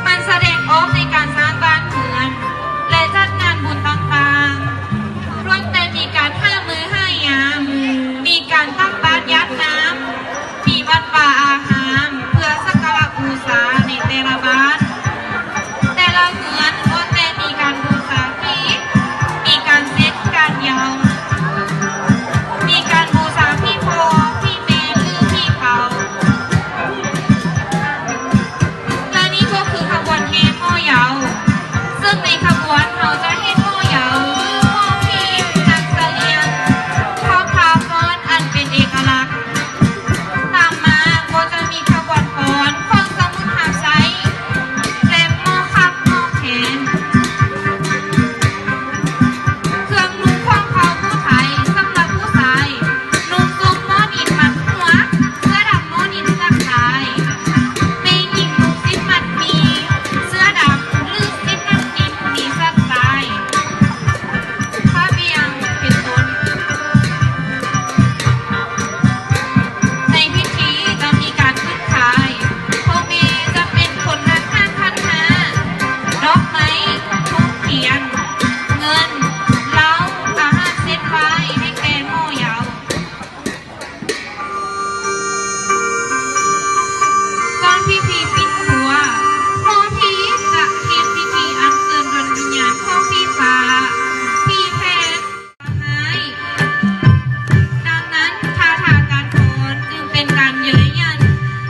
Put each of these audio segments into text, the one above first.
ມັນສະແດງອອກໃນການສ້າງບ້ານເຮືອນ ແລະ ຈັດງານບຸນຕ່າງໆ ລ້ວນແຕ່ມີການຫາມື້ຫາຍາມ, ມີການຕັກບາດຢາດນ້ຳ, ມີວັດວາອາຮາມເພື່ອສັກກາລະບູຊາໃນແຕ່ລະບ້ານ. ແຕ່ລະເຮືອນລ້ວນແຕ່ມີການບູຊາຜີ, ມີການເຊັດການເຍົາ, ມີການບູຊາຜີພໍ່, ຜີແມ່ ຫຼື ຜີເຂົາ. ແລະ ນີ້ກໍຄືຂະບວນແຫ່ໝໍເຍົາ, ເຊິ່ງໃນຂະບວນເຮົາຈະເຫັນໝໍເຍົາ ຫຼື ໝໍຜີນາງສະຫຼຽງ ພ້ອມພາຟ້ອນອັນເປັນເອກະລັກ. ຕາມມາກໍຈະມີຂະບວນຟ້ອນຂອງສະໝຸນຮັບໃຊ້ ແລະ ໝໍຂັບໝໍແຄນ. ເຄື່ອງນຸ່ງຂອງເຜົ່າຜູ້ໄທ ສຳລັບຜູ້ຊາຍ ນຸ່ງໂຈງໝໍ້ນິນມັດຫົວ, ເສື້ອດຳໝໍ້ນິນສັກທ້າຍ, ແມ່ຍິງນຸ່ງສິ້ນມັດໝີ່, ເສື້ອດຳ ຫຼື ສິ້ນມັດໝີ່ມີສັກຊາຍ. ຜ້າບ່ຽງ ເປັນຕົ້ນ. ໃນພິທີຈະມີການຂຶ້ນຄາຍ, ພໍ່ແມ່ຈະເປັນຄົນຮັດຂັນຫ້າ, ດອກໄມ້, ທູບທຽນ, ເງິນ, ເຫຼົ້າ, ອາຫານເສັ້ນໄຫວ້ໃຫ້ແກ່ໝໍເຍົາ. ກ່ອນພິທີປິດຄົວ, ໝໍຜີຈະເຮັດພິທີອັນເຊີນດວງວິນຍານຂອງຜີຟ້າ, ຜີແຜ່ນ, ຮ້າຍ. ດັ່ງນັ້ນ ຄາຖາການຟ້ອນຈຶ່ງເປັນການເຍີ້ຍຢັນ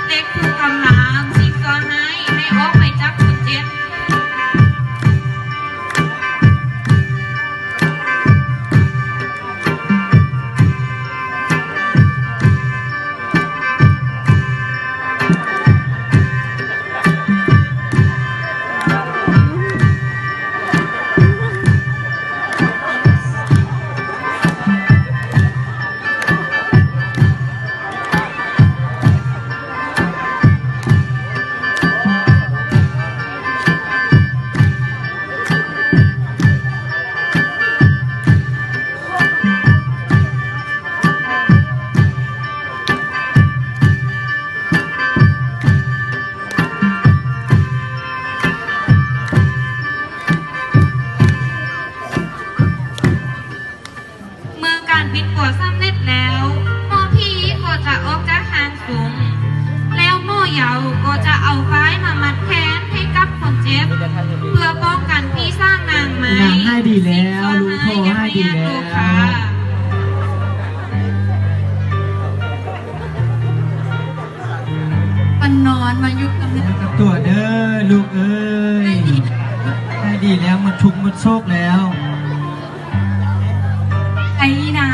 ແລະ ຂູ່ກຳລາສິ່ງຊົ່ວຮ້າຍໃຫ້ອອກໄປຈາກຄົນເຈັບ. ເມື່ອການປິດຄົວສຳເລັດແລ້ວ, ໝໍຜີກໍຈະອອກຈາກຮ່າງຊົງ, ແລ້ວໝໍເຍົາກໍຈະເອົາຝ້າຍມາມັດແຂນໃຫ້ກັບຄົນເຈັບ ເພື່ອປ້ອງກັນຜີສ້າງນາງໄມ້. ນາງຫາຍດີແລ້ວ, ລຸງໂທຫາຍດີແລ້ວ. ປະນອນມາຢູ່ກັບແມ່ ກັບຕົວເດີລູກເອີຍ. ຫາຍດີແລ້ວ, ໝົດທຸກໝົດໂສກແລ້ວ. ໄອ້ນາ